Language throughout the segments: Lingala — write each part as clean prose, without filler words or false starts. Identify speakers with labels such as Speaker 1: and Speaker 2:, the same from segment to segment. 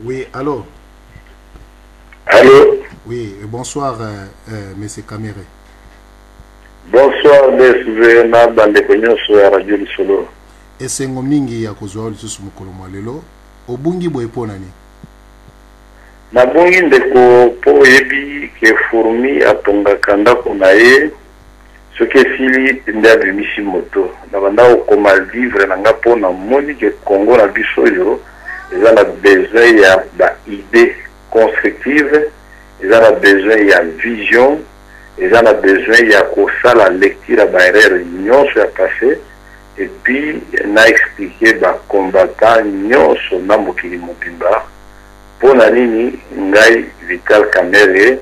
Speaker 1: Oui, allô.
Speaker 2: Allô.
Speaker 1: Oui, bonsoir, monsieur Kamerhe.
Speaker 2: Bonsoir, DSV na bandeko nyonso ya Radio Lisolo.
Speaker 1: Esengo mingi ya kozwa lisusu mokolo mwa lelo. Obungi boye mpo na nini?
Speaker 2: Nabungi, ndeko, mpo oyebi ke fourmi atongaka ndako na ye, soki esili nde abimisi moto. Na banda kokoma livre na nga mpo namoni ke Congo na biso oyo eza na besoin ya ba idée constructive, eza na besoin ya vision, eza na besoin ya kosala lecture ya ba erreur nyonso ya passé, et puis na expliquer ba combattant nyonso na mokili mobimba mpo na nini ngai Vital Kamerhe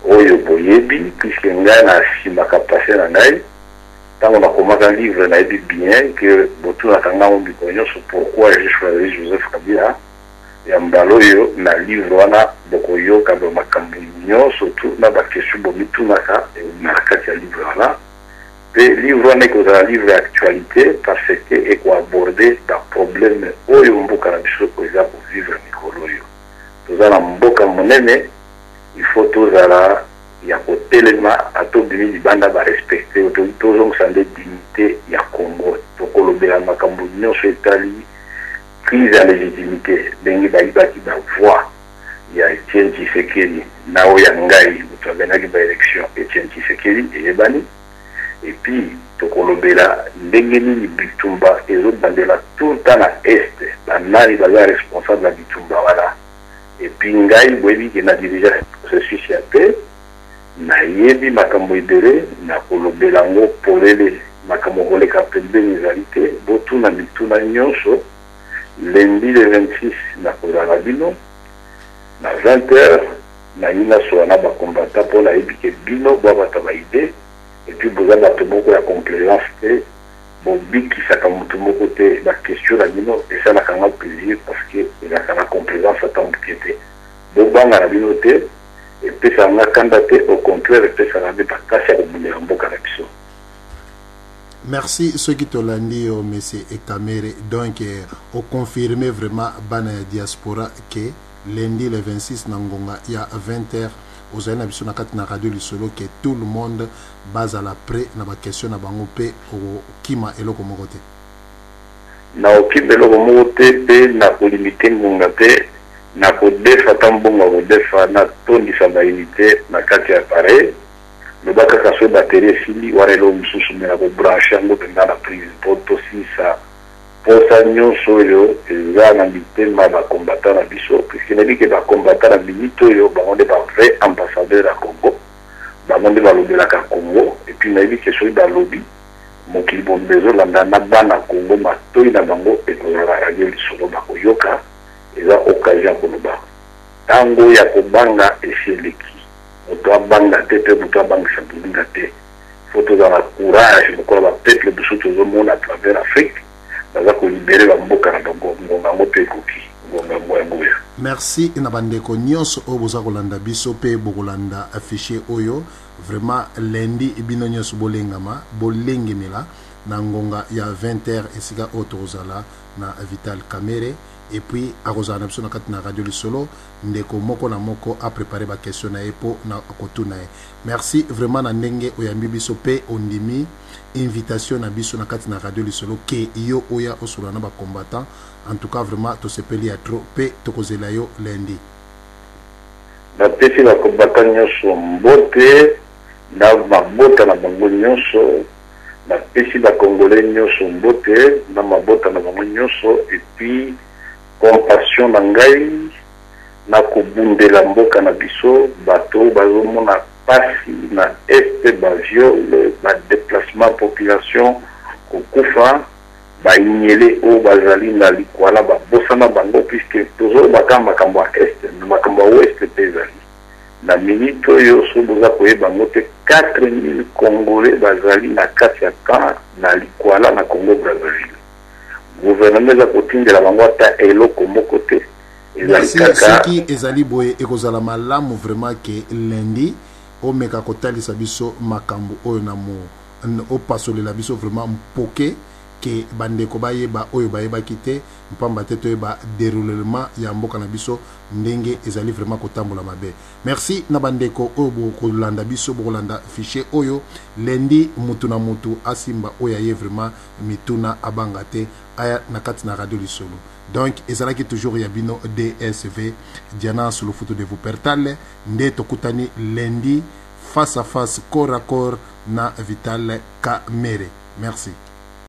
Speaker 2: oyo boyebi, puisque ngai nasimaka passé na ngai. Ntango nakomaka livre, nayebi bien ke botunaka ngango mikolo nyonso pourquoi j'ai choisi Joseph Kabila. Ya mbala oyo, na livre wana, bokoyoka bamakambo nyonso tu na ba question bomitunaka na kati ya livre wana. Mpe livre wana ekozala livre ya actualité, parce que eko aborder ba problème oyo mboka na biso eza kovivre mikolo oyo. Toza na mboka monene, il faut tozala ya kotelema, ata obimi libanda, ba respecter, tozongisa nde dignité ya Congo. Tokolobela makambo nyonso etali crise ya légitimité, ndenge bayibaki ba voix ya Etienne Tshisekedi na oyo ya ngai. Moto aganyaki ba élection, Etienne Tshisekedi, eyebani. Et puis tokolobela ndenge nini bitumba ezobandela tout le temps na Est, banani baza responsable ya bitumba wana. Et puis ngai, boyebi ke na dirige processus ya paix, nayebi makambo ebele, nakolobela yango polele. Makambo koleka pembeni ezali te. Botuna mituna nyonso. Lundi le 26, nakozala na bino na 20 heures. Nalingi nasola na ba combattant mpo nayebi ke bino boa bato ya ba idée, et puis boza bato moko ya complaisance te, bobikisaka motu moko te. Ba question na bino esalaka nga plaisir, parce que ezalaka na complaisance ata moke te. Bobanga na bino te, epesaka nga kanda te, au contraire, epesaka nde makasi ya kobundela mboka na biso.
Speaker 1: Merci. Soki tolandi yo, monsieur Kamerhe, donc o confirme vraiment bana ya diaspora ke lundi le 26 na ngonga ya 20 heures, ozali na biso na kati na Radio Lisolo, ke tout le monde bazala prêt na ba question na bango, mpe okokima eloko moko te.
Speaker 2: Naokima eloko moko te, mpe nakolimite ngonga te, nakodefa ata mbongo ya kodefa, natondisa ba unité na kati ya appareil. Loba kaka soki batterie esili wana, eloko mosusu, me nako brancher yango mpenza na prise mpo tosilisa posa nyonso oyo eza na mitema ya ba combattant na biso, puisque nayebi ke ba combattant na minute oyo, bango nde ba vrai ambassadeur ya Congo, bango nde balobelaka Congo. Et puis nayebi ke soki balobi, mokili mobimba ezolanda. Na bana Congo, matoi na bango ekozala Radio Lisolo, bakoyoka. Eza occasion ya koloba. Ntango ya kobanga esi eleki. Moto abanga te, mpe moto abangisa moninga te. Faut tozala courage lokola ba peuple mosusu tozomona à travers Afrique baza ko libérer bamboka na bango. Ngonga yango mpe ekoki, ngonga yango yango oyo.
Speaker 1: Merci na bandeko nyonso oyo boza kolanda biso mpe bokolanda fichier oyo. Vraiment, lundi bino nyonso bolengama, bolengemela na ngonga ya 20 heures, esika oyo tokozala na Vital Kamerhe, et puis akozala na biso na kati na Radio Lisolo. Ndeko moko na moko a préparer ba question na ye mpo na kotuna ye. Merci vraiment na ndenge oyambi biso mpe ondimi invitation na biso na kati na Radio Lisolo, ke yo oya osolola na ba combattant. En tout cas, vraiment tosepeli ya trop, mpe tokozela yo lundi.
Speaker 2: Napesi ba combattant nyonso mbote na mabota na bango nyonso. Napesi ba Congolais nyonso mbote na mabota na bango nyonso, et puis compassion na ngai na kobundela mboka na biso. Bato bazomona pasi na Est, ba viol, ba déplacement, population kokufa, bainyele oyo bazali na Likwala, babosana bango, puisque tozolobaka makambo ya Est, na makambo ya Ouest mpe ezali na minute oyo. So boza koyeba yango te, 4000 Congolais bazali na kati ya camp na Likwala na Congo Brazzaville. Gouvernement eza kotindela bango ata eloko moko te. Ezali kaka
Speaker 1: soki ezali boye, ekozala malamu vraiment ke lundi omeka kotalisa biso makambo oyo na mo opasolela biso vraiment mpoke ke bandeko bayeba oyo bayebaki te. mpamba te toyeba deroulement ya mboka na biso ndenge ezali vraiment kotambola mabe. Merci na bandeko oyo bokolanda biso, bokolanda fichier oyo lundi. Mutu na mutu asimba oyo aye vraiment mituna, abanga te, aya na kati na Radio Lisolo. Donc ezalaki toujours ya bino DSV Diana Sulufutu de Wuppertal. Nde tokutani lundi face à face, corps à corps na Vital Kamerhe. Merci.